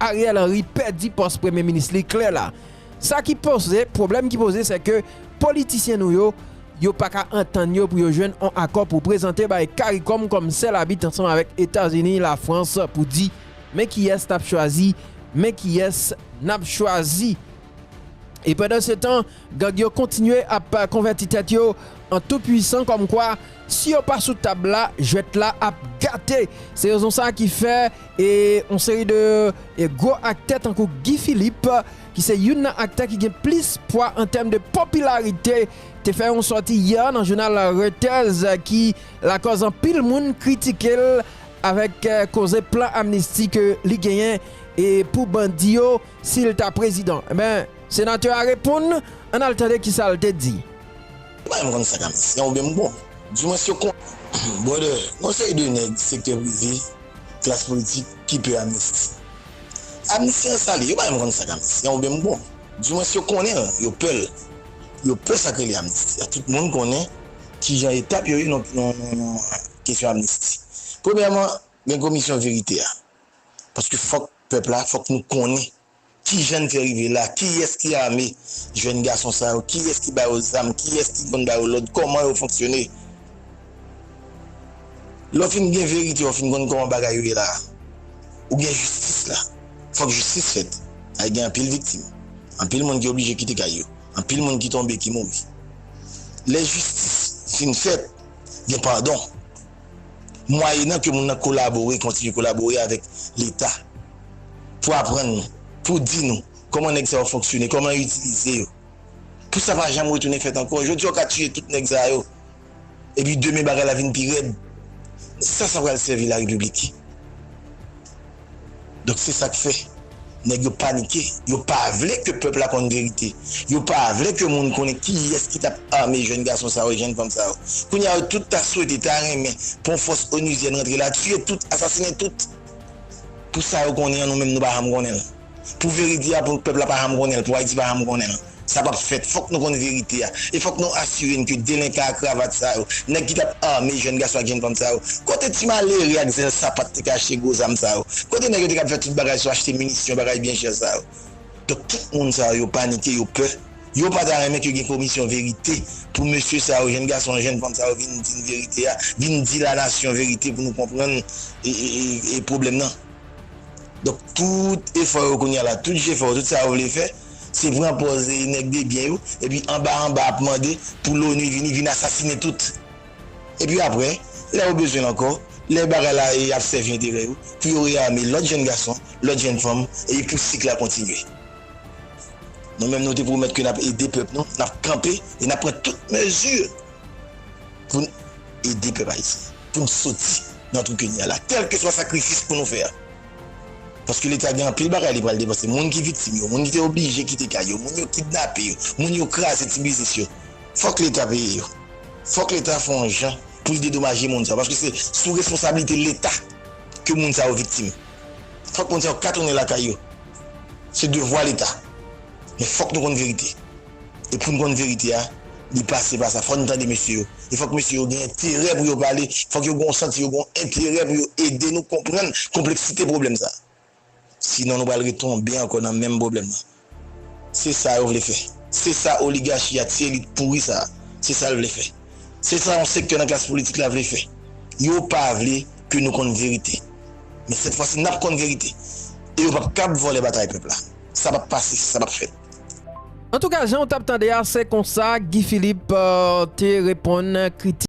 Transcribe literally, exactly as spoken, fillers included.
Ariel Henry pèdi pòs premye minis li klè la. Sa ki poze, pwoblèm ki poze, se ke politisyen nou yo, yo pa ka antann yo pou yo jwenn yon akò pou prezante bay CARICOM kòm sèl abit ansanm avèk Etazini, Lafrans, pou di men kiyès n ap chwazi, men kiyès n ap chwazi. E pandan se tan, gang yo kontinye ap konvèti tèt yo an tou pwisan, kòmkwa si yo pa sou tab la, jwèt la ap gate. Se rezon sa ki fè e yon seri de e gwo aktè tankou Guy Philippe, ki se youn nan aktè ki gen plis pwa an tèm de popilarite, te fè yon sòti yè nan jounal Reuters ki lakòz anpil moun kritike l avèk eh, koze plan amnisti ke li genyen e pou bandi yo si l ta prezidan. Enben, senatè a reponn, ann al tande kisa l te di. Yo pa menm konn sa k amnisti an oubyen m bon. Dimwens yo konnen. Brother, gon seri de nèg sektè prive, klas politik ki pè amnisti. Amnisti an sa l ye, yo pa menm konn sa k amnisti an oubyen m bon. Dimwens yo konnen l, yo pè l. Yo pè sa k rele amnisti a. Tout moun konnen kijan etap yo ye nan kesyon amnisti. Premyèman, gen komisyon verite a. Paske fòk pèp la, fòk nou konnen kijan n fè rive la, kiyès ki ame jèn gason sa yo, kiyès ki ba yo zam, kiyès ki konn ba yo lòd, kòman yo fonksyone. Lè w fin gen verite, w fin konn kòman bagay yo ye la, ou gen jistis la. Fòk jistis fèt. Ay gen anpil viktim, anpil moun ki oblije kite kay yo, anpil moun ki tonbe, ki mouri. Lè jistis fin fèt, gen padon. Mwayenan ke moun nan kolabore, kontinye kolabore avèk Leta pou aprann nou, pou di nou kòman nèg sa yo fonksyone, kòman yo itilize yo. Pou sa pa janm retounen fèt ankò. Jodi a w ka tiye tout nèg sa yo, epi demen bagay la vin pi rèd. Sa sa pral sèvi larepiblik? Donk se sa k fè nèg yo panike. Yo pa vle ke pèp la konn verite. Yo pa vle ke moun konnen kiyès ki t ap ame jèn gason sa yo, jèn fanm sa yo. Kounye a yo tout ta swete, ta renmen pou yon fòs onuzyèn rantre la, tiye tout, asasinen tout. Pou sa yo konnen an, nou menm nou pa janm konnen l. Pou verite a, pou pèp la pa janm konnen l, pou Ayiti pa janm konnen l. Sa p ap fèt. Fòk nou konn verite a. E fòk nou asire n ke delenkan a kravat sa yo, nèg ki t ap ame jèn gason ak jèn fanm sa yo, kote ti malere ak zèl sapat te kache gwo zam sa yo? Kote nèg yo te ka ap fè tout bagay sou achte minisyon, bagay byen chè sa yo? Donk tout moun sa yo, yo panike, yo pè. Yo pa ta renmen ke gen komisyon verite pou mesye sa yo, jèn gason, jèn fanm sa yo vin di n verite a, vin di lanasyon verite pou nou konprann e, e, e, e pwoblèm nan. Donk tout efò yo kounye a la, tout jefò yo, tout sa yo vle fè, se pran pòz nèg de byen yo, epi anba anba ap mande pou loni vini, vin asasinen tout. Epi apre, lè yo bezwen l ankò, lè bagay la e ap sèvi enterè yo, pou yo reyame lòt jèn gason, lòt jèn fanm, epi pou sik la kontinye. Nou menm nou te pwomèt ke n ap ede pèp nou, n ap kanpe e n ap pran tout mezi pou n ede pèp ayisyen, pou n soti nan twou ke n ye a la, kèlkeswa sakrifis pou nou fè a. Paske Leta gen anpil bagay li pral depanse. Moun ki viktim yo, moun ki te oblije kite kay yo, moun yo kidnape yo, moun yo kraze ti biznis yo. Fòk Leta peye yo. Fòk Leta fè yon jan pou l dedomaje moun sa yo. Paske se sou responsablite Leta ke moun sa yo viktim. Fòk moun sa yo ka tounen lakay yo. Se devwa Leta. Men fòk nou konn verite. E pou n konn verite a, li pase pa sa. Fòk n tande mesye yo. E fòk mesye yo gen enterè pou yo pale. Fòk yo gen yon santi yo gen yon enterè pou yo ede nou konprann konpleksite pwoblèm sa. Sinon nou pral retonbe ankò nan menm pwoblèm nan. Se sa yo vle fè. Se sa oligachi a, ti elit pouri sa a, se sa l vle fè. Se sa yon sektè nan klas politik la vle fè. Yo pa vle ke nou konn verite. Men sèt fwa si n ap konn verite. E yo p ap kab vòlè batay pèp la. Sa p ap pase, sa p ap fèt. Antouka, jan w t ap tande a, se konsa Guy Philippe te reponn kritik.